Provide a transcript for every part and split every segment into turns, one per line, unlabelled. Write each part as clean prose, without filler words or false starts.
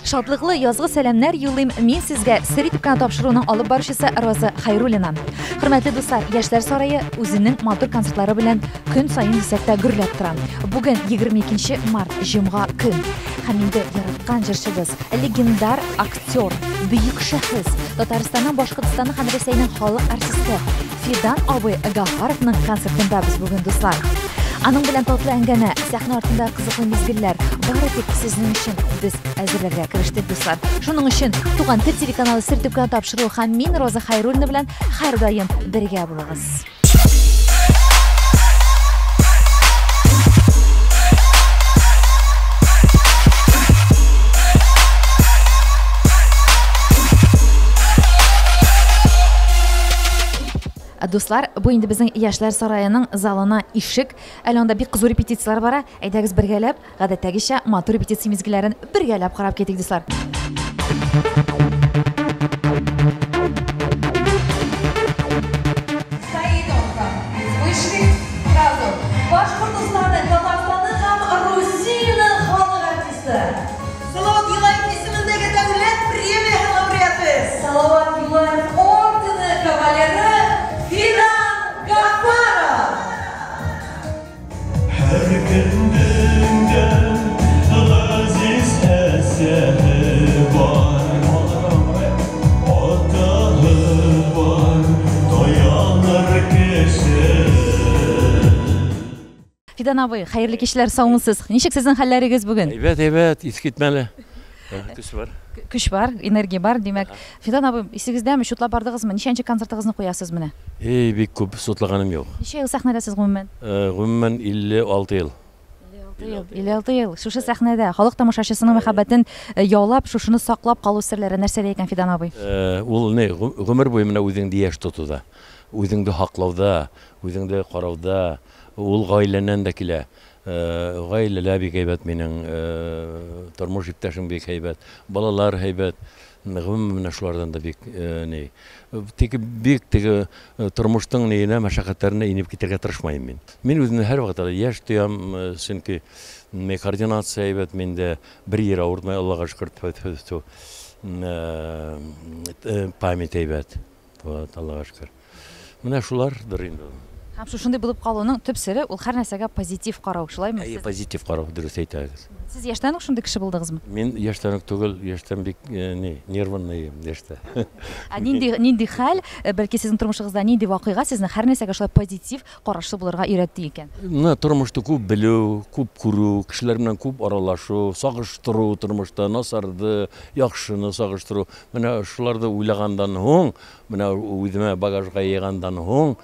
Шатлыклы язгы сәламнәр юллыйм мин сезгә сер итеп кенә тапшыруның алып баручысы Роза Хайруллина. Хөрмәтле дуслар, Яшьләр сарае үзенең матур концертлары белән көн саен дисәк тә гөрләп тора. Бүген 22 март, җомга көн. Һәм инде яраткан җырчыбыз, легендар актер, бөек шәхес, Татарстанның, Башкортстанның һәм Рәсәйнең халык артисты Фидан абый Гафаровның концертында без бүген, дуслар. Аның белән татлы әңгәмә, сәхнә артында кызыклы мизгелләр бары тик сезнең өчен без әзерләргә керештек, дуслар. Шуның өчен Туган тел телеканалы сер төпкә тапшыру һәм мин Роза Хайруллина белән һәрдаим бергә булыгыз. Дуслар, бу инде безнең Яшьләр сараеның залына ишек. Әле анда бик кызу репетицияләр бара. Әйдәгез бергәләп, гадәттәгечә, матур репетиция мизгелләрен бергәләп карап китик, дуслар.
Стоит он там. Вышли сразу. Башкортостанның, Татарстанның һәм Русиянең халык артисты.
Салават Юлаев исемендәге дәүләт премияһе лауреаты.
Салават Юлаев ордены кавалеры Фидан Гафаров.
Һәр кемнең дә газиз әсәре бар, Атаһы бар, таяныр кеше.
Фидан абый, хәерле кичләр, саумысыз. Ничек сезнең хәлләрегез бүген?
Әйбәт, әйбәт, искитмәле. Көч бар.
Көч бар, энергия бар, димәк. Фидан абый, исегездәме, чутлап бардыгызмы? Ничәнче концертыгызны куясыз менә?
Эй, бик күп сутлаганым юк.
Ничә ел сәхнәдә сез гомумән?
Гомумән 56 ел.
56 ел, 56 ел. Шушы сәхнәдә халык тамашачысының мәхәббәтен яулап, шушыны саклап калу серләре нәрсәдә икән, Фидан абый?
Ул ни, гомер буе менә үзеңне яшь тотуда, үзеңне һаклауда, үзеңне карауда, ул гаиләннән дә килә. Гаиләләр бик әйбәт минем, тормыш иптәшем бик әйбәт, балалар әйбәт. Гомумән менә шулардан да бик ни. Тик бик теге тормыштың ниенә, мәшәкатьләренә инеп китәргә тырышмыйм мин. Мин үземне һәрвакытта да яшь тоям, чөнки координация әйбәт миндә, бер җир авыртмый, Аллага шөкер, тьфу-тьфу-тьфу. Память әйбәт. Вот, Аллага шөкер. Менә шулардыр инде.
Һәм шушындый булып калуның төп сере ул һәр нәрсәгә позитив карау, шулаймы?
Әйе, позитив карау, дөрес әйтәгез.
Сез яшьтән үк шундый кеше булдыгызмы?
Мин яшьтән үк түгел, яшьтән бик ни, нервный яшьтә.
Ә нинди нинди хәл, бәлки сезнең тормышыгызда нинди вакыйга сезне һәр нәрсәгә шулай позитив карашлы булырга өйрәтте икән?
Менә тормышты күп белү, күп күрү, кешеләр белән күп аралашу, сагыштыру тормышта, насарды, яхшыны сагыштыру. Менә шуларды уйлагандан һуң, менә үземә багажга йыйгандан һуң,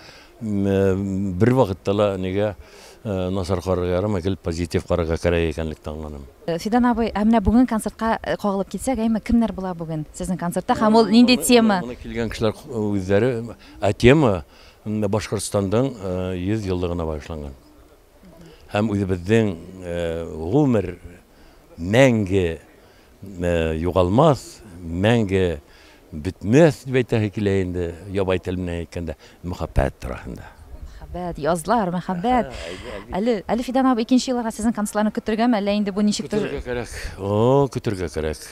бер вакытта ла нигә насар карарга ярамый, гел позитив карарга кирәк икәнлектә аңладым.
Фидан абый, ә менә бүген концертка кагылып китсәк, әйме, кемнәр була бүген сезнең концертта һәм ул нинди тема?
Моны килгән кешеләр үзләре, ә тема Башкортстанның 100 еллыгына багышланган. Һәм үзебезнең гомер мәңге югалмас, мәңге бетмәс дип әйтәсе килә инде, ябай тел белән әйткәндә, мөхәббәт турасында.
Мәхәббәт, язлар, мәхәббәт. Әле, әле Фидан абый икенче елларга сезнең концертларны көтергәме, әллә инде бу ничектер?
Көтергә кирәк. О, көтергә кирәк.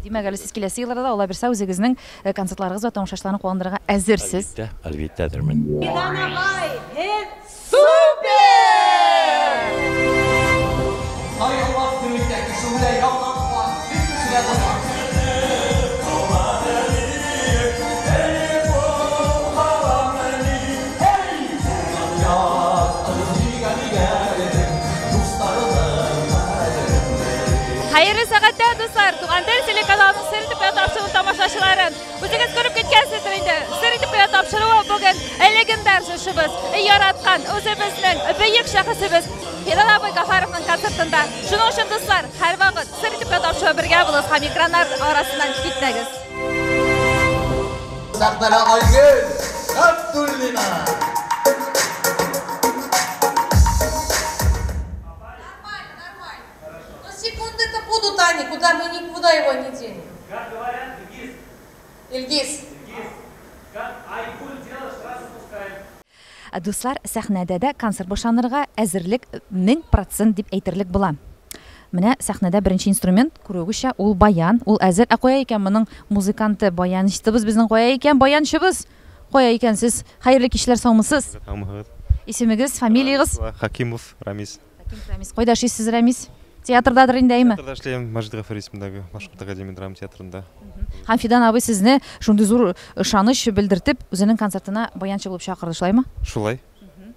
Димәк, әле сез киләсе елларда да Алла бирсә үзегезнең концертларыгыз белән тамашачыларны куандырырга әзерсез.
Әлбиттә, әлбиттә әзермен.
Фидан агай, һез супер!
Саелмас көнлектә кеше үлә ямнан туа, бик кешегә дога.
Хәерле сәгатьтә, дуслар! Туган тел телеканалының Сер итеп кенә тапшыруы тамашачыларын. Үзегез күреп киткәнсездер инде. Сер итеп кенә тапшыруы бүген легендар җырчыбыз, яраткан үзебезнең бөек шәхесебез Фидан абый Гафаровның концертында. Шуның өчен, дуслар, һәрвакыт Сер итеп кенә тапшыруы бергә булыгыз һәм экраннар арасыннан китмәгез.
Сәхнәгә Айгөл Габдуллина.
Нормально, нормально. Но секунды-то будут, Аня, куда мы никуда его не денем.
Как говорят, Ильгиз.
Ильгиз.
Ильгиз. Как Айгуль делаешь, сразу пускаем.
Дуслар, сәхнәдә дә концерт башланырга әзерлек 1000% дип әйтерлек була. Менә сәхнәдә беренче инструмент, күрүегезчә, ул баян, ул әзер. Ә кая икән моның музыканты, баянчыбыз безнең кая икән, баянчыбыз? Кая икән сез? Хәерле кичләр, саумысыз?
Саумысыз.
Исемегез, фамилиягез?
Хакимов Рамис.
Хакимов Рамис. Кайда эшлисез, Рамис? Театрдадыр инде, әйме?
Театрда эшлим, Мәҗит Гафури исемендәге Башкорт академия драма театрында.
Һәм Фидан абый сезне шундый зур ышаныч белдертеп, үзенең концертына баянчы булып чакырды, шулаймы?
Шулай.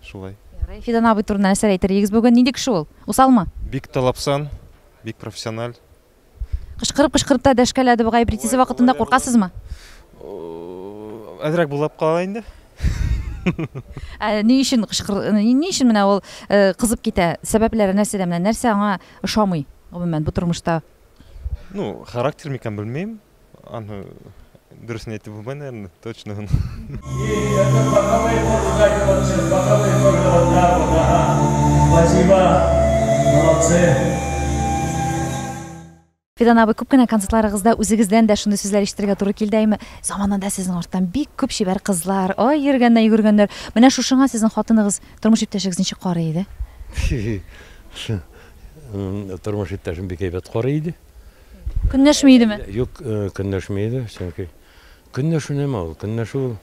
Шулай.
Ярый, Фидан абый турында нәрсәләр әйтер идегез бүген? Нинди кеше ул? Усалмы?
Бик талапсан, бик профессиональ.
Кычкырып-кычкырып та дәшкәләде бугай, репетиция вакытында куркасызмы?
Әзрәк булып кала инде.
Ә ни өчен кычкыр, ни өчен менә ул э, кызып китә? Сәбәпләре нәрсәдә? Менә нәрсә аңа ошамый гомумән бу тормышта?
Ну, характер микән белмим. Аны дөресен әйтеп булмый, наверное, точно.
Спасибо, молодцы.
Фидан абый, күп кенә концертларыгызда үзегездән дә шундый сүзләр ишетергә туры килде әйме? Заманында сезнең арттан бик күп чибәр кызлар, ай йөргәннәр, йөгергәннәр. Менә шушыңа сезнең хатыныгыз, тормыш иптәшегез ничек карый иде?
Тормыш иптәшем бик әйбәт карый иде.
Көнләшми идеме?
Юк, көнләшми иде, чөнки көнләшү нәмә ул? Көнләшү ул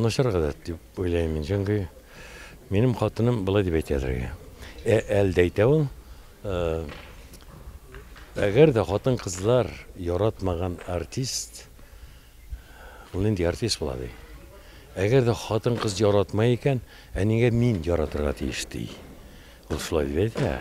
начар гадәт дип уйлыйм мин, чөнки минем хатыным болай дип әйтәдер. Әле дә әйтә ул, әгәр дә хатын-кызлар яратмаган артист, ул нинди артист була ди. Әгәр дә хатын-кыз яратмай икән, ә нигә мин яратырга тиеш ди. Ул шулай дип әйтә.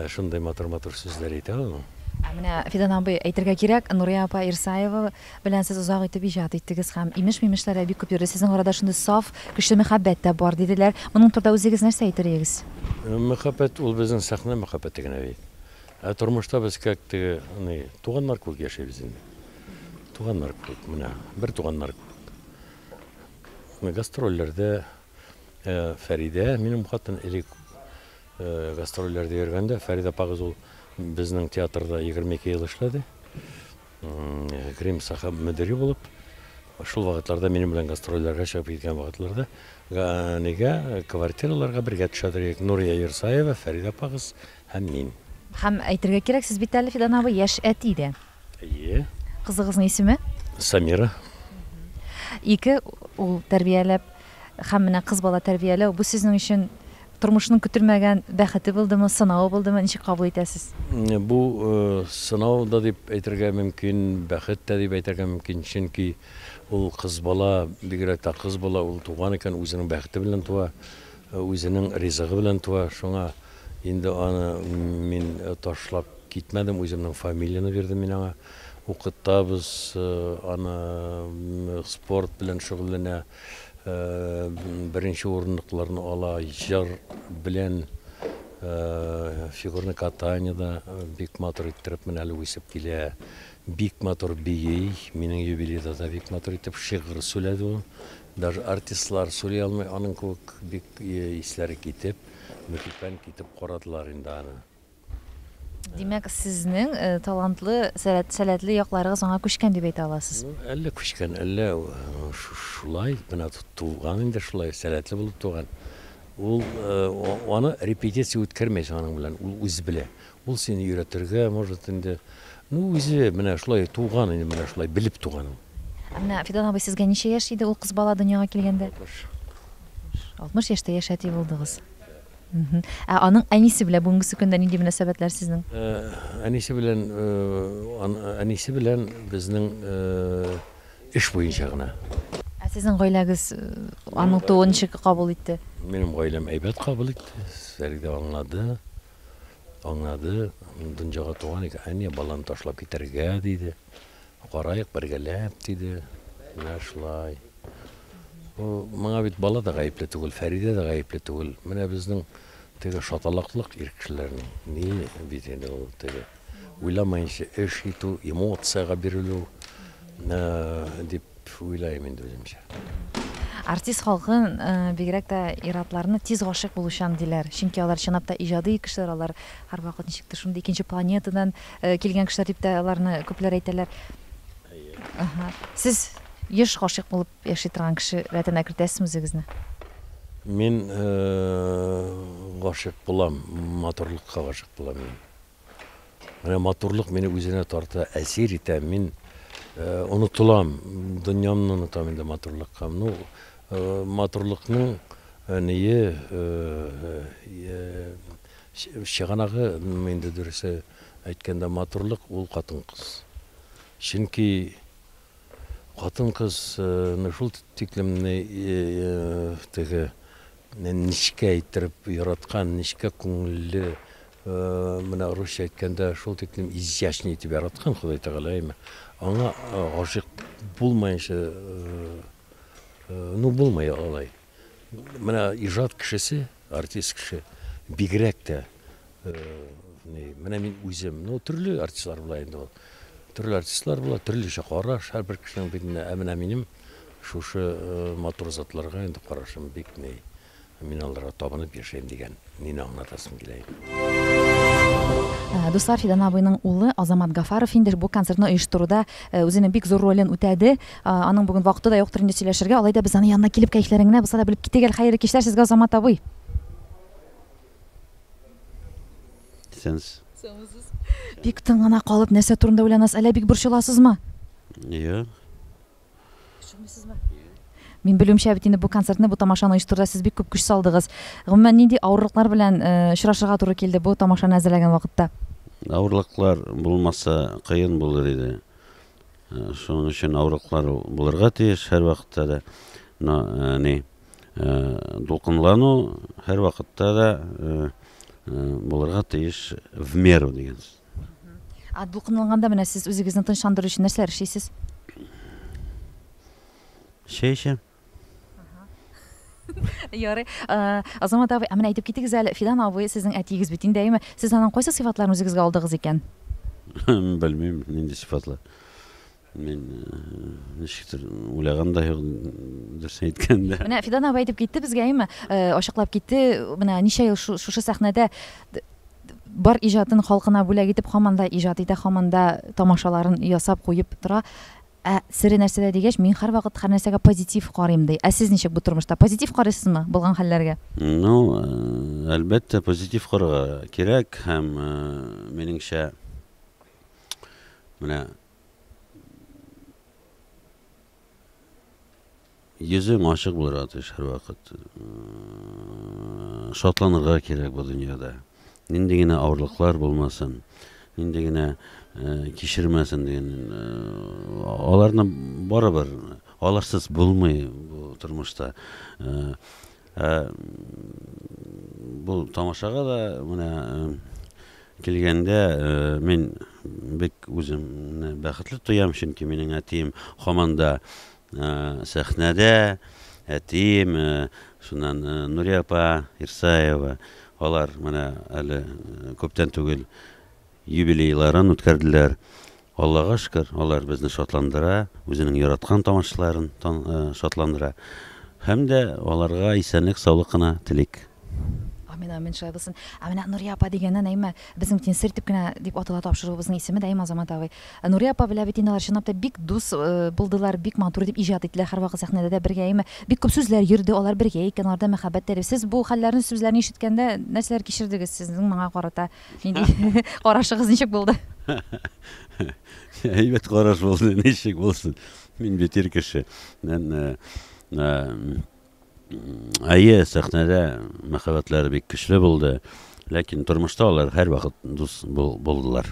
Шундый матур-матур сүзләр әйтә ул.
Ә менә, Фидан абый, әйтергә кирәк, Нурия апа Ирсаева белән сез озак итеп иҗат иттегез һәм имеш-мимешләр дә бик күп йөрде. Сезнең арада шундый саф, көчле мәхәббәт тә бар, диделәр. Моның турында үзегез нәрсә әйтер идегез?
Мәхәббәт ул безнең сәхнә мәхәббәте генә бит. Ә тормышта без как теге, ни, туганнар кебек яшибез инде. Туганнар кебек, менә, бер туганнар кебек. Гастрольләрдә Фәридә, минем хатын, элек Гастрольләрдә йөргәндә Фәридә апагыз ул безнең театрда 22 ел эшләде. Грим цехы мөдире булып. Шул вакытларда минем белән гастрольләргә чыгып киткән вакытларда нигә квартираларга бергә төшә идек. Нурия Ерсаева, Фәридә апагыз һәм мин.
Һәм әйтергә кирәк, сез бит әле, Фидан абый, яшь әти дә.
Әйе.
Кызыгызның исеме?
Самира.
Ике ул тәрбияләп һәм менә кыз бала тәрбияләү, бу сезнең өчен тормышның көтелмәгән бәхете булдымы, сынавы булдымы, ничек кабул итәсез?
Бу сынау да дип әйтергә мөмкин, бәхет тә дип әйтергә мөмкин, чөнки ул кыз бала, бигрәк тә кыз бала, ул туган икән, үзенең бәхете белән туа, үзенең ризыгы белән туа, шуңа инде аны мин ташлап китмәдем, үземнең фамилияне бирдем мин аңа, укытабыз аны, спорт белән шөгыльләнә, Беренче урынлыкларны ала, җыр белән фигурный катаниеда бик матур иттереп менә әле үсеп килә. Бик матур бии, минем юбилейда да бик матур итеп шигырь сөйләде ул. Даже артистлар сөйли алмый аның кебек, бик исләре китеп, мөкиббән китеп карадылар инде аны.
Димәк, сезнең э, талантлы, сәләт, сәләтле якларыгыз аңа күчкән дип әйтә аласыз.
Ну, әллә күчкән, әллә э, шулай, менә туган инде шулай, сәләтле булып туган. Ул э, аны репетиция үткәрмәйсең аның белән, ул үзе белә. Ул сине өйрәтергә может инде. Ну, үзе менә шулай туган инде, менә шулай белеп туган ул.
Ә менә Фидан абый, сезгә ничә яшь иде ул кыз бала дөньяга килгәндә?
60.
60 яшьтә яшь әти булдыгыз. Ә аның әнисе белән бүгенгесе көндә нинди мөнәсәбәтләр сезнең?
Әнисе белән әнисе белән безнең эш буенча гына.
Ә сезнең гаиләгез аның тууын ничек кабул итте?
Минем гаиләм әйбәт кабул итте. Фәридә аңлады. Аңлады. Дөньяга туган икән, әни баланы ташлап китәргә диде. Караек бергәләп, диде. Менә шулай. Бу моңа бит бала да гаепле түгел, Фәридә дә гаепле түгел. Менә безнең теге шаталаклык ир кешеләрнең. Ни бит инде ул теге уйламаенча эш итү, эмоциягә бирелү дип уйлыйм инде үземчә.
Артист халкын, бигрәк тә ир-атларны тиз гашыйк булучан диләр. Чөнки алар чынлап та иҗади кешеләр, алар һәрвакыт ничектер шундый икенче планетадан килгән кешеләр дип тә аларны күпләр әйтәләр. Ага. Сез еш гашыйк булып яши торган кеше рәтенә кертәсезме үзегезне?
Мин гашыйк булам, матурлыкка гашыйк булам мин. Менә матурлык мине үзенә тарта, әсир итә. Мин онытылам, дөньямны онытам инде матурлыкка. Ну, матурлыкның ние чыганагы, инде дөресе әйткәндә, матурлык ул хатын-кыз. Чөнки Хатын-кызны шул тиклем теге нечкә иттереп яраткан, нечкә күңелле, менә русча әйткәндә, шул тиклем изящный итеп яраткан Ходай Тәгалә, әйме. Аңа гашыйк булмаенча, ну, булмый алай. Менә иҗат кешесе, артист кеше бигрәк тә менә мин үзем, ну, төрле артистлар була инде ул. Төрле артистлар була, төрлечә караш һәрбер кешенең бит инде. Ә менә минем шушы матур затларга инде карашым бик ни. Мин аларга табынып яшәйм дигән нине аңлатасым килә инде.
Дуслар, Фидан абыйның улы Азамат Гафаров инде бу концертны оештыруда үзенең бик зур ролен үтәде. Аның бүген вакыты да юктыр инде сөйләшергә. Алай да без аның янына килеп кәефләрен генә булса да белеп китик әле. Хәерле кичләр сезгә, Азамат абый.
Исәнсез.
Саумысыз. Бик тын гына калып, нәрсә турында уйланасыз? Әллә бик борчыласызмы?
Юк.
Борчылмыйсызмы? Мин белүемчә бит инде бу концертны, бу тамашаны оештыруда сез бик күп көч салдыгыз. Гомумән, нинди авырлыклар белән очрашырга туры килде бу тамашаны әзерләгән вакытта?
Авырлыклар булмаса, кыен булыр иде. Шуның өчен авырлыклар булырга тиеш һәрвакытта да. Но ни, дулкынлану һәрвакытта да булырга тиеш в меру дигән сүз.
Ә дулкынланганда менә сез үзегезне тынычландыру өчен нәрсәләр эшлисез?
Чәй эчәм.
Ярый. Азамат абый, ә менә әйтеп китегез әле, Фидан абый сезнең әтиегез бит инде, әйеме? Сез аның кайсы сыйфатларын үзегезгә алдыгыз икән?
Белмим, нинди сыйфатлар. Мин ничектер уйлаган да юк, дөресен әйткәндә.
Менә Фидан абый әйтеп китте безгә, әйеме? Ачыклап китте, менә ничә ел шушы сәхнәдә бар иҗатын халкына бүләк итеп, һаман да иҗат итә, һаман да тамашаларын ясап куеп тора. Ә сере нәрсәдә дигәч, мин һәрвакыт һәр нәрсәгә позитив карыйм, ди. Ә сез ничек бу тормышта? Позитив карыйсызмы булган хәлләргә?
Ну, әлбәттә, позитив карарга кирәк һәм, минеңчә, менә йөзең ачык булырга тиеш һәрвакыт. Шатланырга кирәк бу дөньяда. Нинди генә авырлыклар булмасын, нинди генә кичермәсен дигән, аларны барыбер, аларсыз булмый бу тормышта. Ә бу тамашага да менә килгәндә мин бик үземне бәхетле тоям, чөнки минем әтием һаман да сәхнәдә, әтием, шуннан Нурия апа Ирсаева, алар менә әле күптән түгел юбилейларын үткәрделәр. Аллага шөкер, алар безне шатландыра, үзенең яраткан тамашачыларын шатландыра. Һәм дә аларга исәнлек, саулык кына телик.
Амин, амин, шулай булсын. Ә менә Нурия апа дигәннән, әйме, безнең бит сер итеп кенә дип атала тапшыруыбызның исеме дә, әйме, Азамат абый. Нурия апа белән бит инде алар чынлап та бик дус булдылар, бик матур итеп иҗат иттеләр, һәрвакыт сәхнәдә дә бергә, әйме. Бик күп сүзләр йөрде, алар бергә икән, аларда мәхәббәт тә дип. Сез бу хәлләрне, сүзләрне ишеткәндә нәрсәләр кичердегез? Сезнең моңа карата Нинди карашыгыз ничек булды?
Әйбәт караш булды, ничек булсын. Мин бит ир кеше. Э, э, әйе, сәхнәдә мәхәббәтләре бик көчле булды. Ләкин тормышта алар һәрвакыт дус булдылар.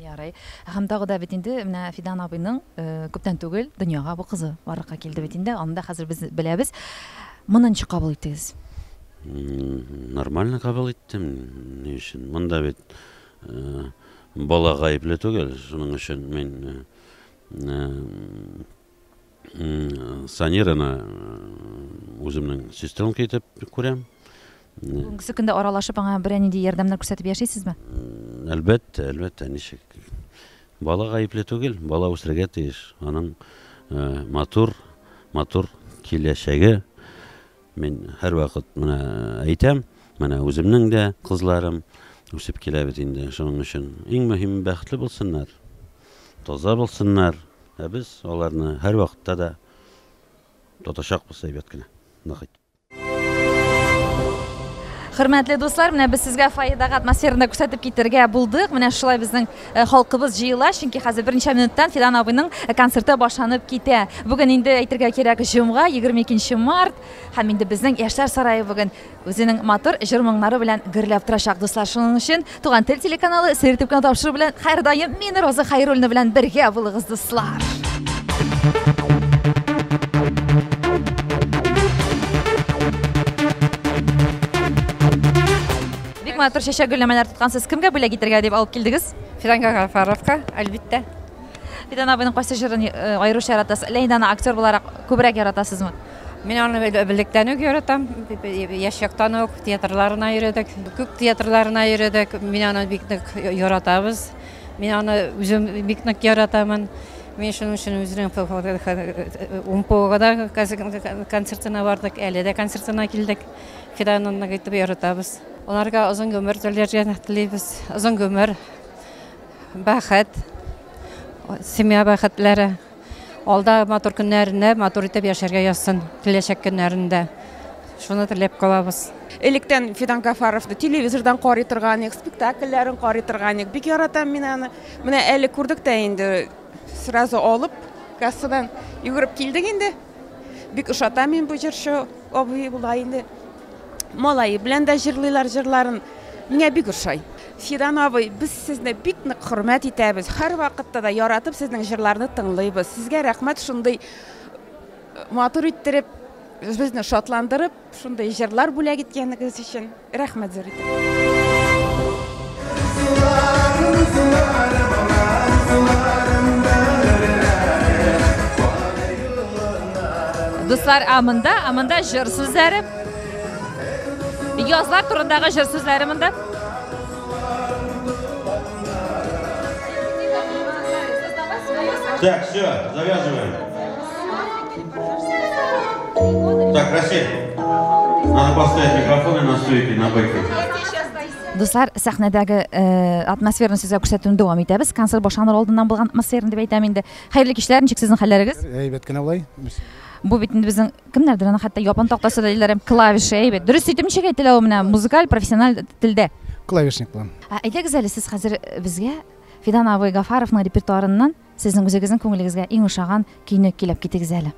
Ярый. Һәм тагы да бит инде менә Фидан абыйның э, күптән түгел дөньяга бу кызы барлыкка килде бит инде. Аны да хәзер без беләбез. Моны ничек кабул иттегез?
Нормально кабул иттем. Ни өчен? Монда бит э, бала гаепле түгел. Шуның өчен мин э, Санираны үземнең сестренка итеп күрәм.
Бүгенге көндә аралашып аңа берәр нинди ярдәмнәр күрсәтеп яшисезме?
Әлбәттә, әлбәттә, ничек. Бала гаепле түгел, бала үсергә тиеш. Аның матур, матур киләчәге. Мин һәрвакыт менә әйтәм, менә үземнең дә кызларым үсеп килә бит инде. Шуның өчен иң мөһиме бәхетле булсыннар, таза булсыннар. Ә без аларны һәрвакытта да тотачакбыз әйбәт кенә, нык итеп.
Хөрмәтле дуслар, менә без сезгә фойедагы атмосфераны да күрсәтеп китәргә булдык. Менә шулай безнең э, халкыбыз җыела, чөнки хәзер берничә минуттан Фидан абыйның э, концерты башланып китә. Бүген инде әйтергә кирәк, җомга, 22 март һәм инде безнең Яшьләр сарае бүген үзенең матур җыр-моңнары белән гөрләп торачак, дуслар. Шуның өчен Туган тел телеканалы Сер итеп кенә тапшыру белән һәрдаим мин Роза Хәйруллина белән бергә булыгыз, дуслар. Бик матур чәчәк гөлләмәләр тоткансыз. Кемгә бүләк итәргә дип алып килдегез?
Фиданга Гафаровка, әлбиттә.
Фидан абыйның кайсы җырын э, аеруча яратасыз? Әллә инде аны актер буларак күбрәк яратасызмы?
Мин аны белектән үк яратам. Яшь чактан ук театрларына йөрдек. Күп театрларына йөрдек. Мин аны бик нык яратабыз. Мин аны үзем бик нык яратамын. Мин шуның өчен үзенең УМПОга да концертына бардык, әле дә концертына килдек. Фиданны нык итеп яратабыз. Аларга озын гомер теләргә телибез. Озын гомер, бәхет, семья бәхетләре. Алда матур көннәрендә матур итеп яшәргә язсын, киләчәк көннәрендә. Шуны теләп калабыз.
Электән Фидан Гафаровны телевизордан карый торган идек, спектакльләрен карый торган идек. Бик яратам мин аны. Менә әле күрдек тә инде, сразу алып, кассадан йөгереп килдек инде. Бик ошатам мин бу җырчы абый була инде. Малае белән дә җырлыйлар җырларын. Миңа бик ошай. Фидан абый, без сезне бик нык хөрмәт итәбез. Һәрвакытта да яратып сезнең җырларны тыңлыйбыз. Сезгә рәхмәт шундый матур иттереп, безне шатландырып, шундый җырлар бүләк иткәнегез өчен. Рәхмәт зур итеп.
Дуслар, ә монда, ә монда җыр сүзләре. Язлар турындагы җыр сүзләре монда.
Так, все, завязываем. Так, Расиль, надо поставить микрофоны на стойке, на бэке.
Дуслар, сәхнәдәге э, атмосфераны сезгә күрсәтүне дәвам итәбез. Концерт башланыр алдыннан булган атмосфераны дип әйтәм инде. Хәерле кичләр, ничек сезнең хәлләрегез?
Әйбәт кенә болай.
Бу бит инде безнең кемнәрдер аны хәтта япон тактасы да диләр, клавиша әйбәт. Дөрес итеп ничек әйтелә ул менә музыкаль, профессиональ телдә?
Клавишник булам.
Ә, Әйдәгез әле сез хәзер безгә Фидан абый Гафаровның репертуарыннан сезнең үзегезнең күңелегезгә иң ошаган көйне көйләп китегез әле.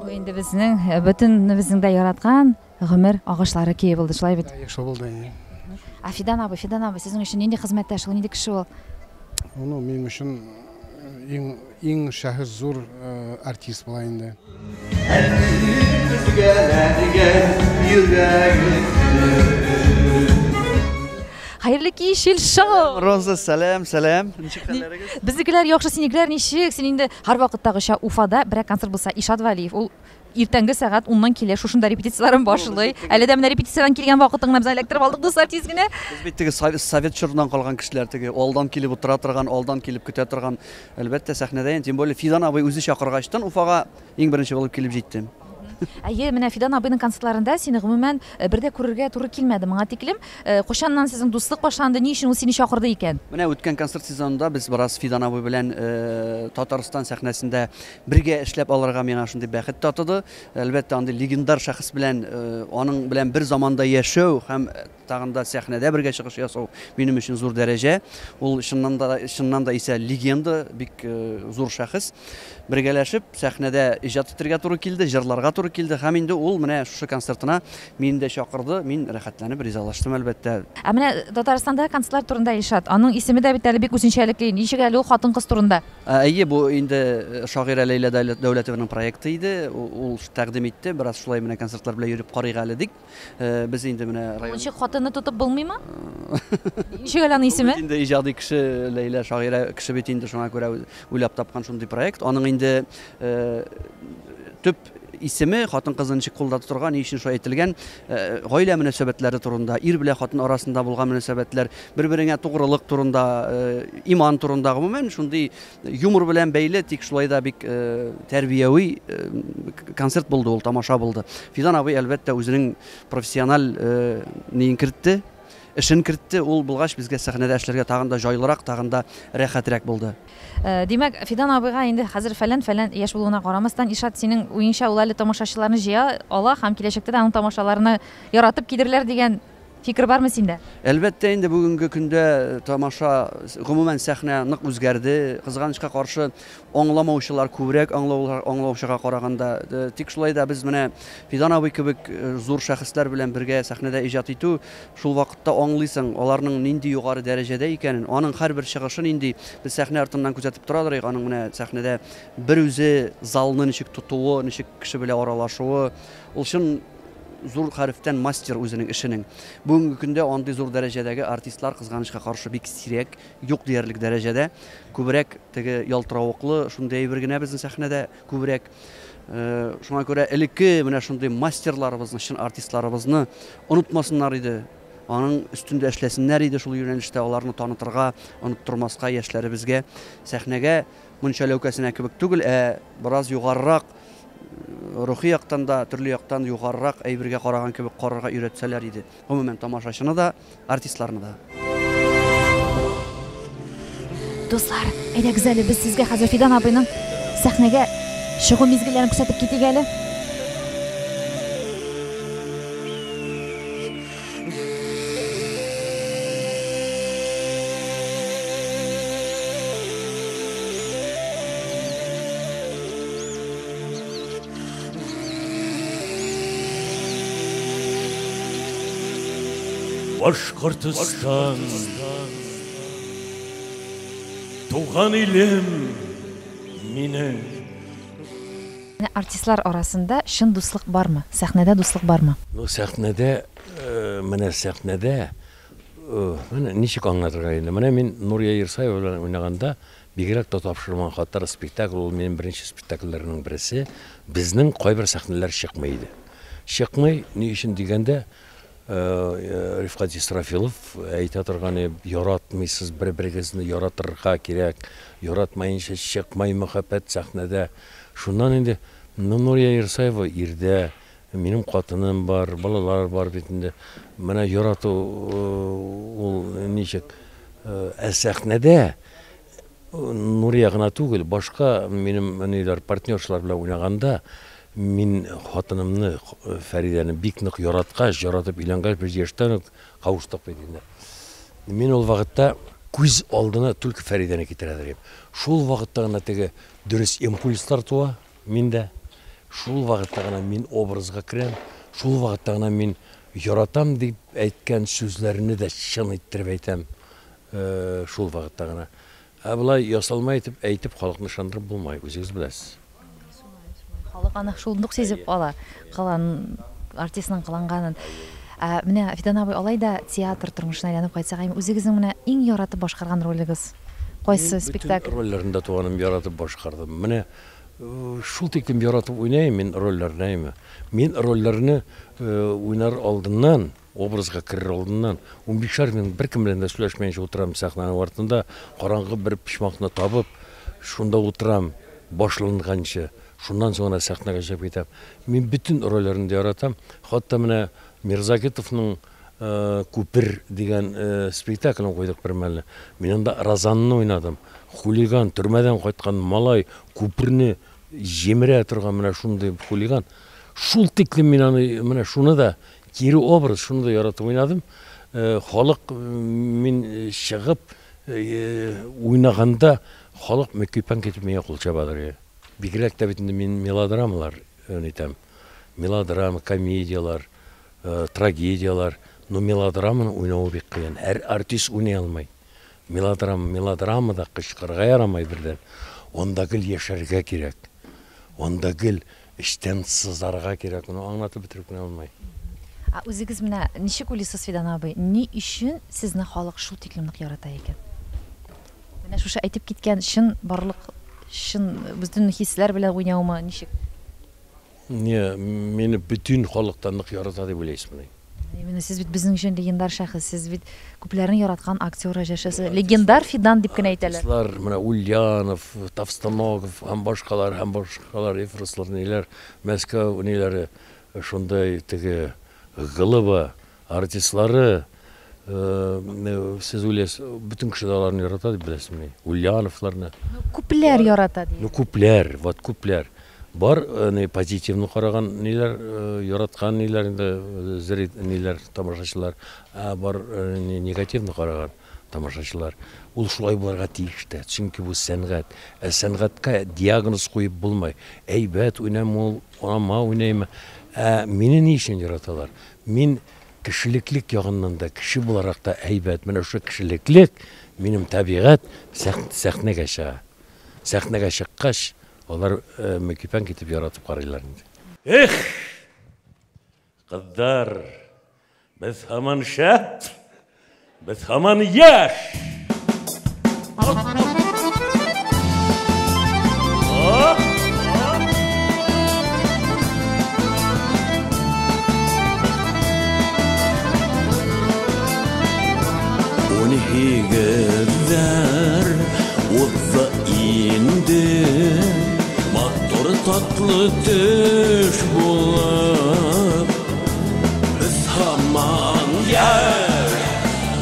Бу инде безнең э, бөтенебезнең дә яраткан гомер агачлары көе булды, шулай бит?
Шул булды.
Ә Фидан абый, Фидан абый, сезнең өчен нинди хезмәттәш ул, нинди кеше ул?
Ну, минем өчен иң иң шәхес зур артист була инде.
Хәерле кич, Илшат!
Роза, сәлам, сәлам. Ничек хәлләрегез?
Безнекеләр яхшы, синекеләр ничек? Син инде һәрвакыттагыча Уфада берәр концерт булса, Илшат Вәлиев, ул иртәнге сәгать уннан килә, шушында репетицияләрен башлый. Әле дә менә репетициядән килгән вакытың гына без эләктереп алдык, дуслар, тиз генә.
Без бит теге совет чорыннан калган кешеләр, теге алдан килеп утыра торган, алдан килеп көтә торган. Әлбәттә, сәхнәдә, тем более Фидан абый үзе чакыргачтын Уфага иң беренче булып килеп җиттем.
Әйе, менә Фидан абыйның концертларында сине гомумән э, бер дә күрергә туры килмәде моңа тиклем. Э, кайчаннан сезнең дуслык башланды, ни өчен ул сине чакырды икән?
Менә үткән концерт сезонында без бераз Фидан абый белән э, Татарстан сәхнәсендә Бергә эшләп алырга миңа шундый бәхет татыды. Әлбәттә, андый легендар шәхес белән, аның белән бер заманда яшәү һәм тагын да сәхнәдә бергә чыгыш ясау минем өчен зур дәрәҗә. Ул чыннан да, чыннан да исә легенда, бик зур шәхес. Бергәләшеп сәхнәдә иҗат итәргә туры килде, җырларга туры туры килде. Һәм инде ул менә шушы концертына мине дә чакырды. Мин рәхәтләнеп ризалаштым, әлбәттә.
Ә менә Татарстандагы концертлар турында, Илшат, аның исеме дә бит әле бик үзенчәлекле. Ничек әле ул хатын-кыз турында?
Әйе, бу инде шагыйрә Ләйлә Дәүләтованың проекты иде. Ул тәкъдим итте. Бераз шулай менә концертлар белән йөреп карыйк әле дип. Без инде менә район.
Ничек хатынны тотып булмыймы? Ничек әле аның исеме?
Инде иҗади кеше Ләйлә шагыйрә кеше бит инде, шуңа күрә уйлап тапкан шундый проект. Аның инде төп исеме хатын-кызны ничек кулда тотырга, ни өчен шулай әйтелгән, гаилә мөнәсәбәтләре турында, ир белән хатын арасында булган мөнәсәбәтләр, бер-береңә тугрылык турында, иман турында, гомумән, шундый юмор белән бәйле, тик шулай да бик тәрбияви концерт булды ул, тамаша булды. Фидан абый, әлбәттә, үзенең профессиональ ниен кертте, эшен кертте. Ул булгач, безгә сәхнәдә эшләргә тагын да җайлырак, тагын да рәхәтрәк булды.
Димәк, Фидан абыйга инде хәзер фәлән-фәлән яшь булуына карамастан, Илшат, синең уеңча, ул әле тамашачыларны җыя ала һәм киләчәктә дә аның тамашаларына яратып килерләр дигән фикер бармы синдә?
Әлбәттә инде, бүгенге көндә тамаша, гомумән, сәхнә нык үзгәрде. Кызганычка каршы, аңламаучылар күбрәк аңлаучыга караганда. Тик шулай да без менә Фидан абый кебек зур шәхесләр белән бергә сәхнәдә иҗат итү, шул вакытта аңлыйсың, аларның нинди югары дәрәҗәдә икәнен, аның һәрбер чыгышы нинди. Без сәхнә артыннан күзәтеп торадыр идек, аның менә сәхнәдә бер үзе залны ничек тотуы, ничек кеше белән аралашуы. Ул чын зур хәрефтән мастер үзенең эшенең. Бүгенге көндә андый зур дәрәҗәдәге артистлар, кызганычка каршы, бик сирәк, юк диярлек дәрәҗәдә. Күбрәк теге ялтыравыклы шундый әйбер генә безнең сәхнәдә күбрәк. Шуңа күрә элекке менә шундый мастерларыбызны, чын артистларыбызны онытмасыннар иде. Аның өстендә эшләсеннәр иде шул юнәлештә, аларны танытырга, оныттырмаска яшьләребезгә. Сәхнәгә мунча ләүкәсенә кебек түгел, ә бераз югарырак, рухи яктан да, төрле яктан югарырак әйбергә караган кебек карарга өйрәтсәләр иде. Гомумән, тамашачыны да, артистларны да.
Дуслар, әйдәгез әле без сезгә хәзер Фидан абыйның сәхнәгә чыгу мизгелләрен күрсәтеп китик әле.
Башкортостан, туган илем минем.
Менә артистлар арасында чын дуслык бармы? Сәхнәдә дуслык бармы?
Ну, сәхнәдә, менә сәхнәдә, менә ничек аңлатырга инде. Менә мин Нурия Ирсаева белән уйнаганда, бигрәк тә Тапшырмаган хатлар спектакль, ул минем беренче спектакльләрнең берсе. Безнең кайбер сәхнәләр чыкмый иде. Чыкмый, ни өчен дигәндә, Рифкать Исрафилов әйтә торган, яратмыйсыз бер-берегезне, яратырга кирәк, яратмаенча чыкмай мәхәббәт сәхнәдә. Шуннан инде, ну, Нурия Ирсаева ирдә, минем хатыным бар, балалар бар бит инде. Менә ярату ул ничек? Ә сәхнәдә Нурия гына түгел, башка минем ниләр, партнершалар белән уйнаганда, мин хатынымны, Фәридәне бик нык яраткач, яратып өйләнгәч, без яшьтән үк кавыштык бит инде. Мин ул вакытта күз алдына только Фәридәне китерә идем. Шул вакытта гына теге дөрес импульслар туа миндә. Шул вакытта гына мин образга керәм. Шул вакытта гына мин яратам дип әйткән сүзләрне дә чын иттереп әйтәм. Шул вакытта гына. Ә болай ясалма итеп әйтеп халыкны ышандырып булмай, үзегез беләсез.
Халык аны шундук сизеп ала, кылан артистның кыланганын. Ә менә Фидан абый, алай да театр тормышына әйләнеп кайтсак, әйме, үзегезнең менә иң яратып башкарган ролегез кайсы спектакль?
Бөтен рольләрне дә туганым яратып башкардым. Менә шул тиклем яратып уйныйм мин рольләрне, әйме. Мин рольләрне уйнар алдыннан, образга керер алдыннан, унбишәр минут беркем белән дә сөйләшмәенчә утырам сәхнәнең артында, караңгы бер почмакны табып, шунда утырам башланганчы. Шуннан соң гына сәхнәгә чыгып китәм. Мин бөтен рольләрне дә яратам. Хәтта менә Мирзагитовның Күпер дигән спектаклен куйдык бер мәлне. Мин анда Розанны уйнадым. Хулиган, төрмәдән кайткан малай, күперне җимерә торган менә шундый хулиган. Шул тиклем мин аны, менә шуны да, кире образ, шуны да яратып уйнадым. Халык мин чыгып уйнаганда, халык мөкиббән китеп миңа кул чабадыр. Бигрәк тә бит инде мин мелодрамалар нитәм. Мелодрама, комедияләр, трагедияләр. Но мелодраманы уйнавы бик кыен. Һәр артист уйный алмый. Мелодрама, мелодрамада кычкырырга ярамый бердән. Анда гел яшәргә кирәк. Анда гел эчтән сызарга кирәк. Моны аңлатып бетереп кенә булмый.
Ә үзегез менә ничек уйлыйсыз, Фидан абый, ни өчен сезне халык шул тиклем нык ярата икән? Менә шушы әйтеп киткән чын барлык, чын бөтен хисләр белән уйнаумы, ничек?
Не, мине бөтен халык та нык ярата дип уйлыйсызмыни?
Менә сез бит безнең өчен легендар шәхес, сез бит күпләрнең яраткан актеры, җырчысы. Легендар Фидан дип кенә әйтәләр.
Артистлар, менә Ульянов, Товстоногов һәм башкалар, һәм башкалар, Ефрослар, ниләр, Мәскәү ниләре, шундай теге глыба Артистлары, сез уйлайсыз, бөтен кеше дә аларны ярата дип беләсезмени? Ульяновларны.
Ну, күпләр ярата ди.
Ну, күпләр, вот күпләр. Бар, ни, позитивно караган ниләр, яраткан ниләр инде, зри, ниләр, тамашачылар. Ә бар, ни, негативно караган тамашачылар. Ул шулай булырга тиеш тә, чөнки бу сәнгать. Ә сәнгатькә диагноз куеп булмый. Әйбәт уйнамы ул, ама уйныймы. Ә мине ни өчен яраталар? Мин кешелеклек ягыннан да, кеше буларак та әйбәт. Менә шушы кешелеклек, минем табигать сәхнәгә чыга. Сәхнәгә чыккач, алар мөкиббән китеп яратып карыйлар инде. Эх, кызлар, без һаман шәп! Без һаман яшь! Унһигезләр узды инде, Матур татлы төш булып. Без һаман яшь,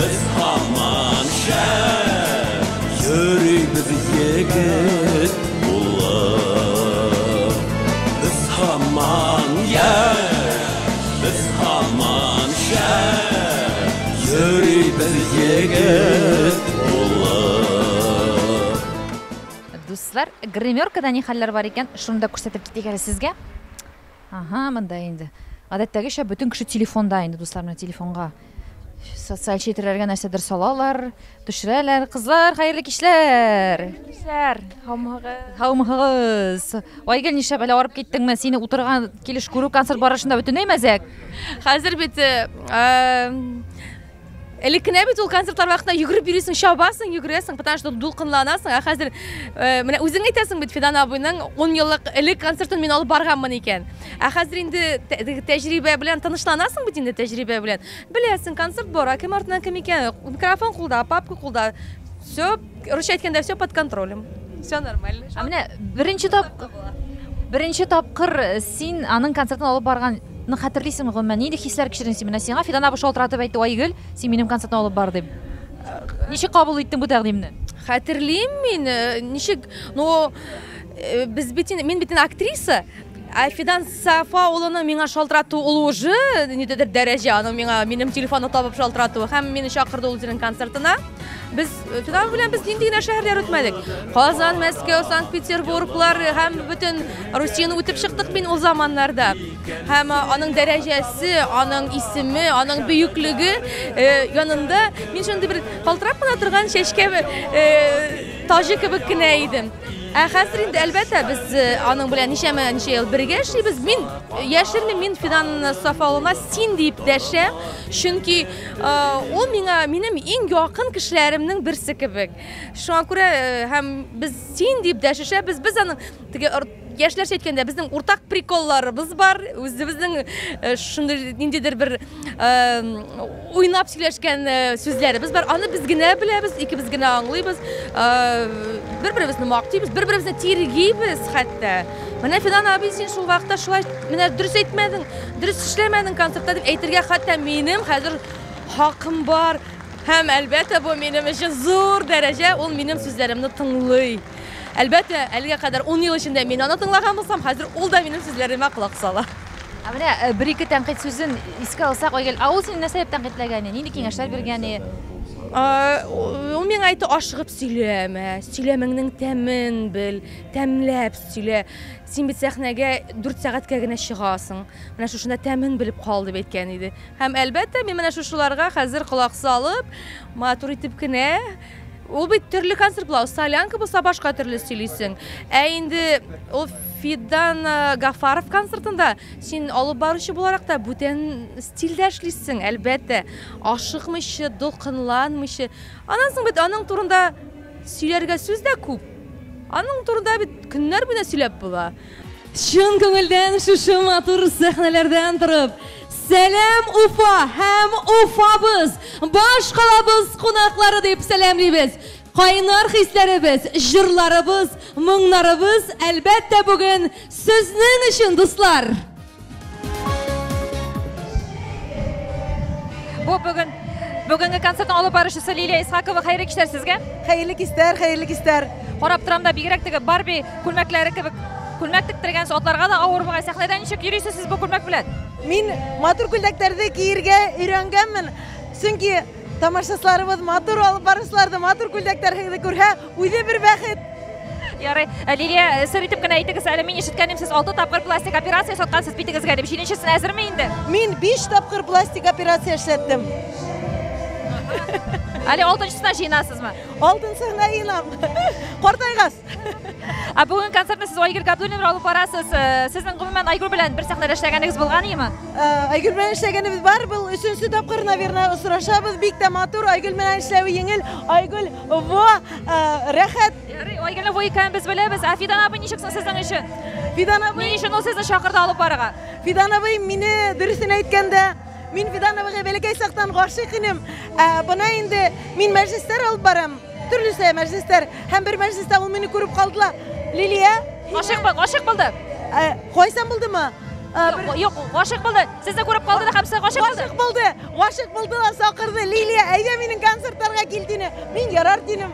без һаман шәп, Йөрибез егет булып. Без һаман яшь, без һаман шәп, Йөрибез егет булып.
Дуслар, гримеркада ни хәлләр бар икән, шуны да күрсәтеп китик әле сезгә. Ага, монда инде. Гадәттәгечә бөтен кеше телефонда инде, дуслар, менә телефонга социаль челтәрләргә нәрсәдер салалар, төшерәләр. Кызлар, хәерле кичләр!
Кичләр, һаумыгыз.
Һаумыгыз. Айгөл, нишләп әле арып киттеңме? Сине утырган килеш күрү концерт барышында бөтенләй мәзәк.
Хәзер бит э, Элек кенә бит ул концертлар вакытында йөгереп йөрисең, чабасың, йөгерәсең, потому что дулкынланасың. Ә хәзер э, менә үзең әйтәсең бит, Фидан абыйның 10 еллык элек концертын мин алып барганмын икән. Ә хәзер инде тәҗрибә белән тынычланасың бит инде тәҗрибә белән. Беләсең, концерт бара, кем артыннан кем икән, микрофон кулда, папка кулда. Все, русча әйткәндә, все под контролем. Все нормально.
Ә менә беренче тапкыр беренче тапкыр э, син аның концертын алып барган Ну, хәтерлисеңме, гомумән, нинди хисләр кичердең син? Менә сиңа Фидан абый шалтыратып әйтте, Айгөл, син минем концертны алып бар дип. Ничек кабул иттең бу тәкъдимне?
Хәтерлим мин, э, ничек, ну, э, без бит инде, мин бит инде актриса, ә Фидан Сафа улының миңа шалтыратуы ул уже ниндидер дәрәҗә, аның миңа минем телефонны табып шалтыратуы һәм мине чакырды ул үзенең концертына. Без э, Фидан белән без нинди генә шәһәрләр үтмәдек. Казан, Мәскәү, Санкт-Петербурглар һәм бөтен Русияне үтеп чыктык мин ул заманнарда. Һәм э, аның дәрәҗәсе, аның исеме, аның бөеклеге э, янында мин шундый бер калтырап кына торган чәчкә таҗы кебек кенә идем. Ә хәзер инде, әлбәттә, без аның белән ничәмә ничә ел бергә эшлибез. Мин яшермим, мин Фидан Сафа улына син дип дәшәм, чөнки Ул миңа минем иң якын кешеләремнең берсе кебек. Шуңа күрә һәм без син дип дәшешәбез. Без аның теге яшьләрчә әйткәндә безнең уртак приколларыбыз бар. Үзебезнең шундый ниндидер бер уйнап сөйләшкән сүзләребез бар. Аны без генә беләбез, икебез генә аңлыйбыз. Бер-беребезне мактыйбыз, бер-беребезне тиргибез хәтта. Менә Фидан абый, син шул вакытта шулай менә дөрес әйтмәдең. Дөрес эшләмәдең концертта дип әйтергә хәтта минем хәзер хакым бар. Һәм әлбәттә бу минем өчен зур дәрәҗә, ул минем сүзләремне тыңлый. Әлбәттә, әлегә кадәр 10 ел эчендә мин аны тыңлаган булсам, хәзер ул да минем сүзләремә колак сала.
Ә менә э, бер-ике тәнкыйть сүзен искә алсак, Айгөл, ә ул сине нәрсә дип тәнкыйтьләгән? Нинди киңәшләр биргән?
Ул миңа әйтте, ашыгып сөйләмә, сөйләмеңнең тәмен бел, тәмләп сөйлә. Син бит сәхнәгә 4 сәгатькә генә чыгасың. Менә шушында тәмен белеп кал дип әйткән иде. Һәм әлбәттә, мин менә шушыларга хәзер колак салып, матур итеп кенә Ул бит төрле концерт була. Солянка булса башка төрле сөйлисең. Ә инде ул Фидан э, Гафаров концертында син алып баручы буларак та бүтән стильдә эшлисең, әлбәттә. Ашыкмыйча, дулкынланмыйча. Аннан соң бит аның турында сөйләргә сүз дә күп. Аның турында бит көннәр буена сөйләп була. Чын күңелдән шушы матур сәхнәләрдән торып, Сәлам Уфа һәм Уфабыз, баш калабыз кунаклары дип сәламлибез. Кайнар хисләребез, җырларыбыз, моңнарыбыз, әлбәттә, бүген сезнең өчен, дуслар!
Бу бүген бүгенге концертның алып баручысы Лилия Исхакова. Хәерле кичләр сезгә.
Хәерле кичләр, хәерле кичләр.
Карап торам да, бигрәк теге Барби күлмәкләре кебек күлмәк тектергәнсез, атларга да авыр бугай. Сәхнәдә ничек йөрисез сез бу күлмәк белән?
Мин матур күлмәкләрне киергә өйрәнгәнмен. Чөнки тамашачыларыбыз матур алып баручылар да матур күлмәкләрне күрһә, үзе бер бәхет.
Ярый, э, Лилия, э, сер итеп кенә әйтегез әле, мин ишеткәнем, сез 6 тапкыр пластик операция ясаткансыз битегезгә дип. Җиденчесенә әзерме инде?
Мин 5 тапкыр пластик операция эшләттем.
Әле алтынчысына җыенасызмы?
Алтынчысына җыенам. Картайгач.
Ә бүген концертны сез Айгөл Габдуллина белән алып барасыз. Э, сезнең гомумән Айгөл белән бер сәхнәдә эшләгәнегез булган име?
Айгөл белән эшләгәнебез бар. Был өченче тапкыр, наверное, очрашабыз. Бик тә матур. Айгөл белән эшләве җиңел. Айгөл во, рәхәт.
Ярый, Айгөлнең во икәнен без беләбез. Ә Фидан абый ничек соң сезнең өчен?
Фидан абый.
Ни өчен ул сезне чакырды алып барырга?
Фидан абый мине дөресен әйткәндә, мин Фидан абыйга бәләкәй чактан гашыйк инем. Ә бына инде мин мәҗлесләр алып барам. Төрлесе мәҗлесләр. Һәм бер мәҗлестә ул мине күреп калды ла. Лилия,
Гашыйк булды, гашыйк булды.
Ә, кайсан булдымы?
Юк, юк, гашыйк булды. Сезне күреп калды да һәм сезгә гашыйк булды.
Гашыйк булды. Гашыйк булды да чакырды. Лилия, әйдә минем концертларга кил дине. Мин ярар динем.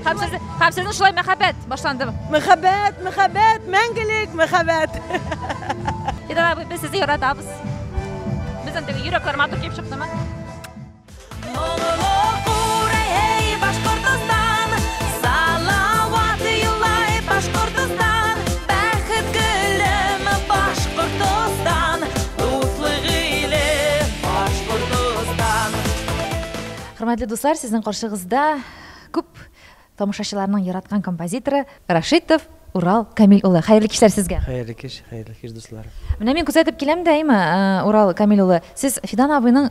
Һәм сез, һәм сезнең шулай мәхәббәт башланды.
Мәхәббәт, мәхәббәт, мәңгелек мәхәббәт.
Фидан абый, без сезне яратабыз. Безнең теге йөрәкләр матур килеп чыктымы? Хөрмәтле дуслар, сезнең каршыгызда күп тамашачыларның яраткан композиторы Рашитов Урал Камил улы. Хәерле кичләр сезгә.
Хәерле кич, хәерле кич, дуслар.
Менә мин күзәтеп киләм дә, әйме, э, Урал Камил улы, сез Фидан абыйның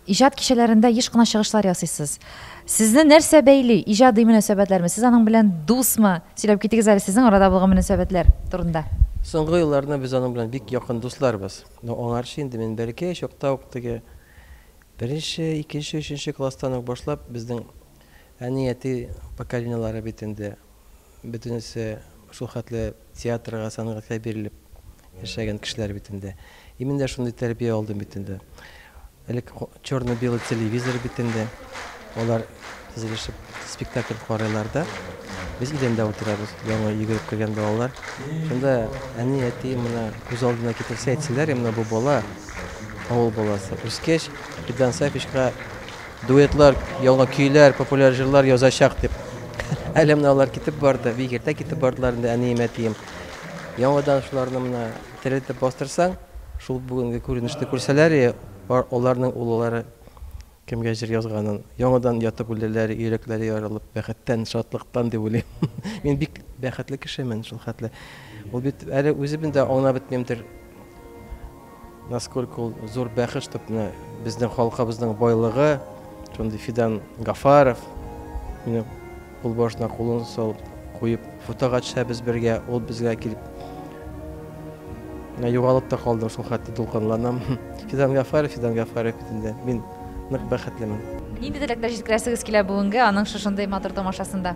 иҗат кичәләрендә еш кына чыгышлар ясыйсыз. Сезне нәрсә бәйли? Иҗади мөнәсәбәтләрме? Сез аның белән дусмы? Сөйләп китегез әле сезнең арада булган мөнәсәбәтләр турында.
Соңгы елларны без аның белән бик якын дусларбыз. Но аңарчы инде мин бәләкәй чакта ук теге беренче, икенче, өченче класстан ук башлап безнең әни-әти поколениелары бит инде бөтенесе шул хәтле театрга, сәнгатькә бирелеп яшәгән кешеләр бит инде. И мин дә шундый тәрбия алдым бит инде. Элек черно-белый телевизор бит инде. Алар тезелешеп спектакль карыйлар да. Без идәндә утырабыз, яңа йөгереп кергән балалар. Шунда әни, әти моны күз алдына китерсә, әйтсәләр, менә бу бала, авыл баласы. Үскәч, Фидан Сафичка дуэтлар, яңа көйләр, популяр җырлар язачак дип. Әле менә алар китеп барды, бик иртә китеп бардылар инде әнием, әтием. Яңадан шуларны менә терелтеп бастырсаң, шул бүгенге күренешне күрсәләр, аларның уллары кемгә җыр язганын, яңадан ятып үләләр, йөрәкләре ярылып, бәхеттән, шатлыктан дип уйлыйм. Мин бик бәхетле кешемен шул хәтле. Ул бит әле үзем дә аңлап бетмимдер, насколько ул зур бәхет, чтоб менә безнең халкыбызның байлыгы, шундый Фидан Гафаров, мине кул башына кулын салып куеп фотога төшәбез бергә, ул безгә килеп Менә югалып та калдым, шул хәтле дулкынланам. Фидан Гафаров, Фидан Гафаров бит инде. Мин нык бәхетлемен.
Нинди теләкләр җиткерәсегез килә бүгенге аның шушындый матур тамашасында?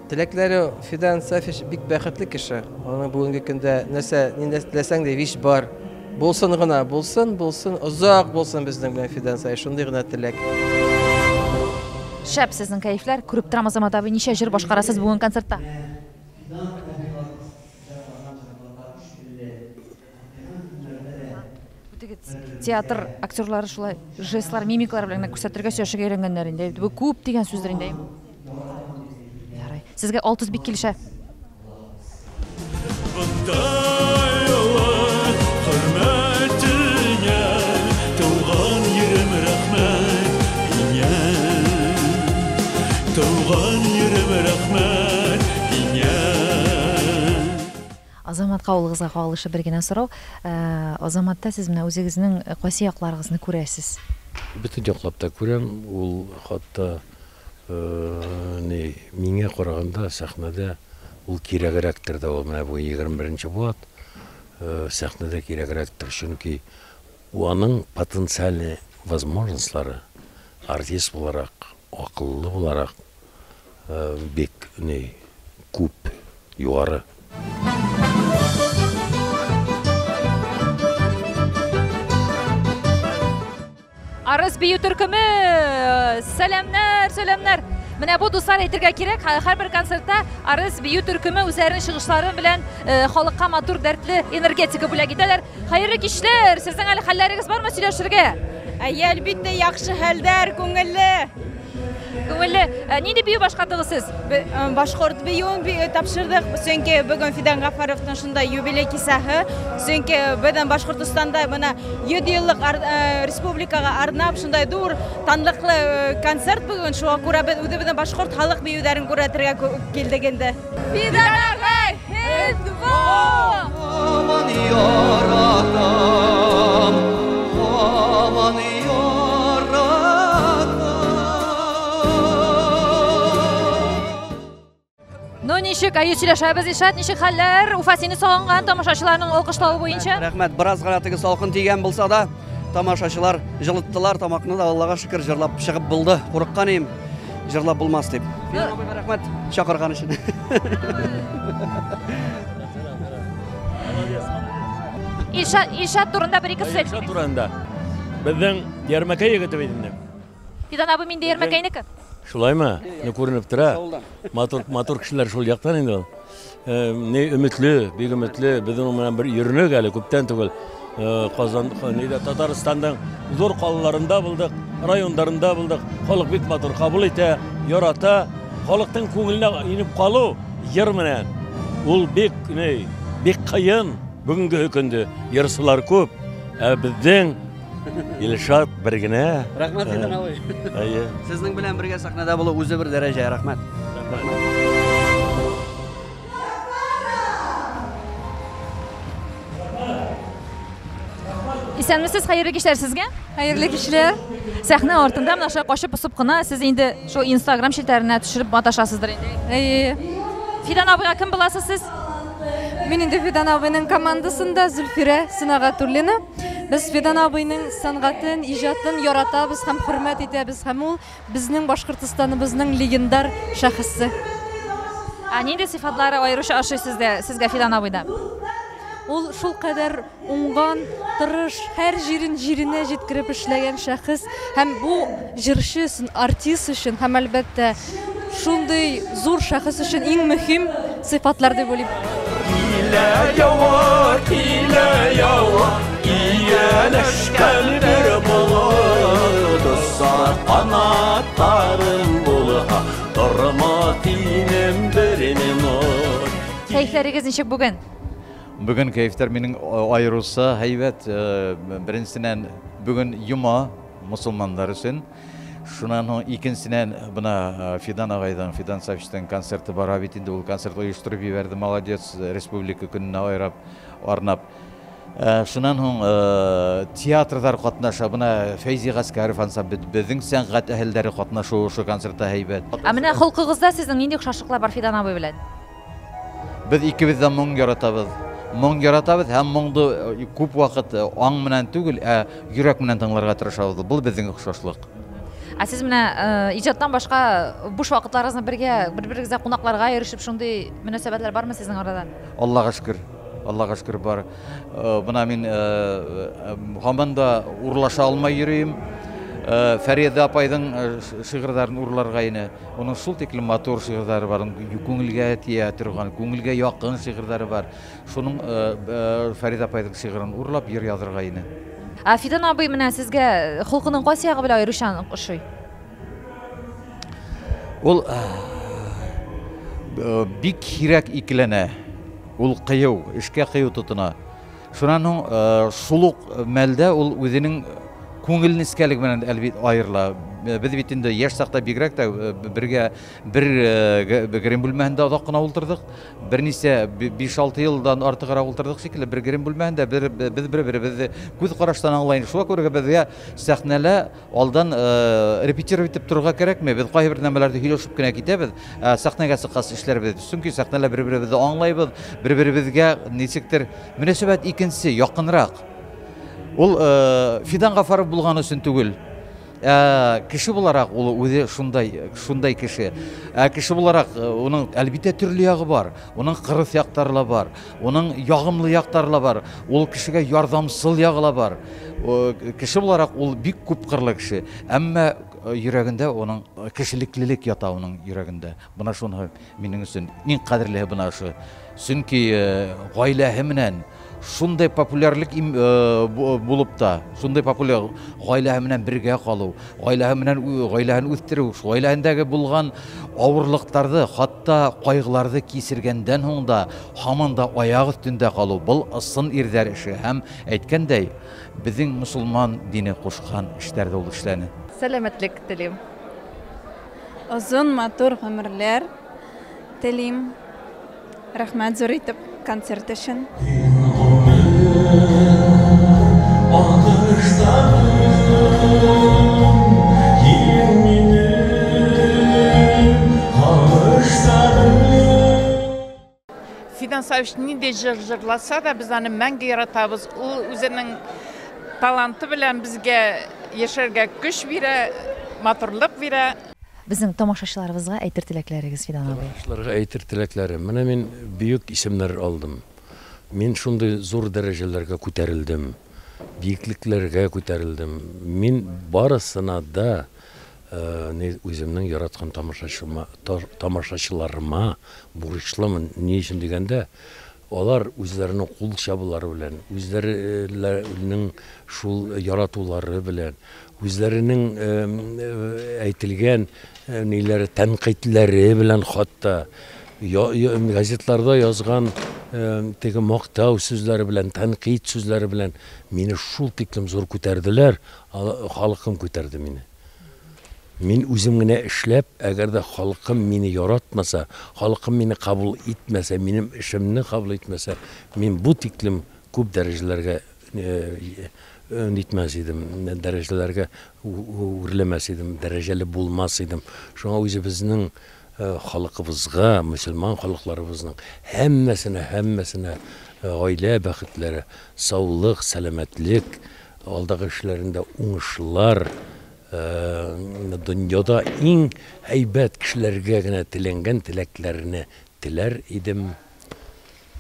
Теләкләре Фидан Сафич бик бәхетле кеше. Аның бүгенге көндә нәрсә, ни теләсәң дә вич бар. Булсын гына, булсын, булсын, озак булсын безнең белән Фидан Сафич. Шундый гына теләк.
Шәп сезнең кәефләр. Күреп торам, Азамат абый, ничә җыр башкарасыз бүген концертта? бит театр актерлары шулай жестлар, мимикалар белән генә күрсәтергә, сөйләшергә өйрәнгәннәр инде. Бу күп дигән сүздер инде. Ярый. Сезгә ал төс бик килешә. Азаматка улыгызга кагылышы бер генә сорау. Э, Азаматта сез менә үзегезнең кайсы якларыгызны күрәсез?
Бөтен яклап та күрәм. Ул хатта э, ни, миңа караганда сәхнәдә ул кирәгрәктер дә ул менә бу 21 нче буат э, сәхнәдә кирәгрәктер, чөнки аның потенциальный возможностьлары артист буларак, акыллы буларак э, бик ни күп, югары.
Арыс бию төркеме! Сәламнәр, сәламнәр! Менә бу дуслар әйтергә кирәк, һәрбер концертта Арыс бию төркеме үзләренең чыгышлары белән э, халыкка матур, дәртле энергетика бүләк итәләр. Хәерле кичләр! Сезнең әле хәлләрегез бармы сөйләшергә?
Әйе, әлбиттә, яхшы хәлдәр, күңелле.
Күңелле. Э, нинди бию башкардыгыз сез?
Э, башкорт биюен тапшырдык. Чөнки бүген Фидан Гафаровның шундай юбилей кисәһе. Чөнки безнең Башкортостанда менә 100 еллык э, республикага арнап шундай зур танлыклы концерт бүген. Шуңа күрә без үзебезнең башкорт халык биюләрен күрсәтергә килдек инде.
Фидан агай, хитво!
Һаман яратам, һаман яратам.
Ну ничек, әйе сөйләшәбез, Илшат, ничек хәлләр? Уфа сине сагынган тамашачыларның алкышлавы буенча.
Рәхмәт, бераз гына теге салкын тигән булса да, тамашачылар җылыттылар тамакны да, Аллага шөкер, җырлап чыгып булды. Курыккан идем, җырлап булмас дип. Фидан абыйга рәхмәт чакырган өчен.
Илшат, Илшат турында бер ике сүз
Илшат турында. Безнең Ярмәкәй егете бит инде.
Фидан абый мин дә Ярмәкәйнеке.
Шулаймы? Ну күренеп тора. Матур матур кешеләр шул яктан инде ул. Э, не өметле, бик өметле. Без аның белән бер йөренек әле күптән түгел. Э, Казан, нидә Татарстанның зур калаларында булдык, районнарында булдык. Халык бик матур кабул итә, ярата. Халыктың күңеленә инеп калу йыр менән. Ул бик ни, бик кыен бүгенге көндә. Йырсылар күп. Ә безнең Илшат бер генә.
Рәхмәт, Фидан абый.
Әйе.
Сезнең белән бергә сәхнәдә булу үзе бер дәрәҗә, рәхмәт.
Рәхмәт.
Исәнмесез, хәерле кичләр сезгә.
Хәерле кичләр.
Сәхнә артында менә шулай качып посып кына сез инде шул Инстаграм челтәренә төшереп маташасыздыр инде.
Әйе.
Фидан абыйга кем буласыз сез?
Мин инде Фидан абыйның командасында Зөлфирә Сөнәгатуллина. Без Фидан абыйның сәнгатен, иҗатын яратабыз һәм хөрмәт итәбез һәм ул безнең Башкортостаныбызның легендар шәхесе.
Ә нинди сыйфатлары аеруча ошый сездә, сезгә Фидан абыйда?
Ул шулкадәр уңган, тырыш, һәр җирен җиренә җиткереп эшләгән шәхес һәм бу җырчы өчен, артист өчен һәм әлбәттә шундый зур шәхес өчен иң мөһим сыйфатлар дип уйлыйм.
Килә ява, килә ява, ияләшкән бер болыт, сары канатларың булһа, торма тинем бер минут.
Кәефләрегез ничек бүген?
Бүген кәефләр минем аеруча һәйбәт. Беренчедән, бүген йома мусульманнар өчен. Шуннан соң икенчедән, бына Фидан агайдан, Фидан Сафичтан концерты бара бит инде, ул концерт оештырып җибәрде, молодец, республика көненә айрап, арнап. Шуннан соң театрлар катнаша, бына Фәйзи Гаскәров ансамбле, безнең сәнгать әһелләре катнашуы шул концертта һәйбәт.
Ә менә холкыгызда сезнең нинди охшашлыклар бар Фидан абый белән?
Без икебез дә моң яратабыз. Моң яратабыз һәм моңды күп вакыт аң белән түгел, ә йөрәк белән тыңларга тырышабыз. Бу безнең охшашлык.
Ә сез менә иҗаттан башка буш вакытларыгызны бергә, бер-берегездә кунакларга йөрешеп, шундый мөнәсәбәтләр бармы сезнең арада?
Аллага шөкер. Аллага шөкер бар. Бына мин һаман да урлаша алмай йөрим. Фәрида апайның шигырьләрен урларга ине. Оның шул тиклем матур шигырьләре бар, күңелгә тия торган, күңелгә якын шигырьләре бар. Шуның Фәрида апайның шигырен урлап йыр язырга ине.
Ә Фидан абый менә сезгә холкының кайсы ягы белән аеруча ошый?
Ул бик һирәк икеләнә. Ул кыю, эшкә кыю тотына. Шуннан соң шул ук мәлдә ул үзенең күңел нечкәлеге белән әлбит аерыла. Без бит инде яшь чакта бигрәк тә бергә бер грим бүлмәһендә озак кына утырдык. Берничә 5-6 елдан артыграк утырдык шикелле бер грим бүлмәһендә бер без бер-беребезне күз караштан аңлый. Шуңа күрә безгә сәхнәлә Алдан репетировать итеп торырга кирәкми. Без кайбер нәмәләрдә һөйләшеп кенә китәбез. Ә сәхнәгә чыккач эшләрбез. Чөнки сәхнәлә бер-беребезне аңлайбыз, бер-беребезгә ничектер мөнәсәбәт икенче, якынрак. Ул Фидан Гафаров булган өчен түгел. Ә кеше буларак ул үзе шундай, шундай кеше. Ә кеше буларак уның әлбиттә төрле ягы бар. Уның кырыс яктары ла бар. Уның ягымлы яктары ла бар. Ул кешегә ярдәмсыл ягы ла бар. Кеше буларак ул бик күпкырлы кеше. Әмма йөрәгендә уның кешелеклелек ята уның йөрәгендә. Бына шуны минем өчен иң кадерлеһе бына шу. Чөнки гаиләһе менән шундай популярлык булып та, шундай популяр гаиләһе менән бергә калу, гаиләһе менән гаиләһен үстерү, гаиләһендәге булган авырлыктарды, хатта кайгыларды кичергәндән һуң да һаман да аяк өстендә калу, был ысын ирҙәр эше һәм әйткәндәй, безнең мосылман дине кушкан эшләрде ул эшләне.
Сәламәтлек телим.
Озын, матур гомерләр телим. Рәхмәт зур итеп концерт өчен.
Фидан Савич нинди җыр җырласа да, без аны мәңге яратабыз. Ул үзенең таланты белән безгә яшәргә көч бирә, матурлык бирә.
Безнең тамашачыларыбызга әйтер теләкләрегез, Фидан абый.
Тамашачыларга әйтер теләкләрем. Менә мин бөек исемнәр алдым. Мин шундый зур дәрәҗәләргә күтәрелдем, биеклекләргә күтәрелдем. Мин барысына да үземнең яраткан тамашачыма, тамашачыларыма бурычлымын. Ни өчен дигәндә, алар үзләренең кул чабулары белән, үзләренең шул яратулары белән, үзләренең әйтелгән ниләре, тәнкыйтьләре белән хатта, газетларда язган теге мактау сүзләре белән, тәнкыйть сүзләре белән мине шул тиклем зур күтәрделәр, халкым күтәрде мине. Мин үзем генә эшләп, әгәр дә халкым мине яратмаса, халкым мине кабул итмәсә, минем эшемне кабул итмәсә, мин бу тиклем күп дәрәҗәләргә нитмәс идем, дәрәҗәләргә үрләмәс идем, дәрәҗәле булмас идем. Шуңа үзебезнең халкыбызга, мөселман халыкларыбызның һәммәсенә, һәммәсенә гаилә бәхетләре, саулык, сәламәтлек, алдагы эшләрендә уңышлар, дөньяда иң әйбәт кешеләргә генә теләнгән теләкләрне теләр идем.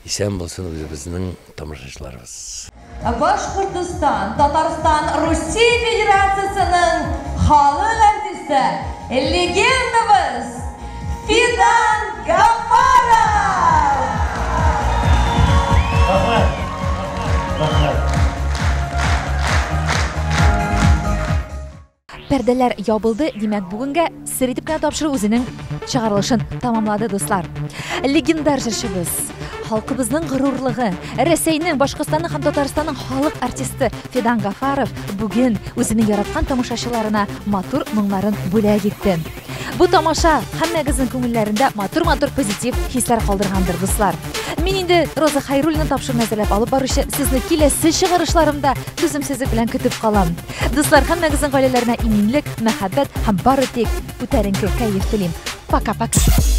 Исән булсын үзебезнең тамашачыларыбыз.
Башкортостан, Татарстан, Русия Федерациясенең халык артисты, легендабыз Фидан Гафаров!
Рәхмәт. Рәхмәт.
Пәрдәләр ябылды, димәк, бүгенгә сер итеп кенә тапшыру үзенең чыгарылышын тәмамлады, дуслар. Легендар җырчыбыз, халкыбызның горурлыгы, Рәсәйнең, Башкортстанның һәм Татарстанның халык артисты Фидан Гафаров бүген үзенең яраткан тамашачыларына матур моңнарын бүләк итте. Бу тамаша һәммәгезнең күңелләрендә матур-матур позитив хисләр калдыргандыр, дуслар. Мин инде Роза Хайруллина тапшыруны әзерләп алып баручы сезне киләсе чыгарышларымда түземсезлек белән көтеп калам. Дуслар, һәммәгезнең гаиләләренә иминлек, мәхәббәт һәм бары тик күтәренке кәеф телим. Пока-пока.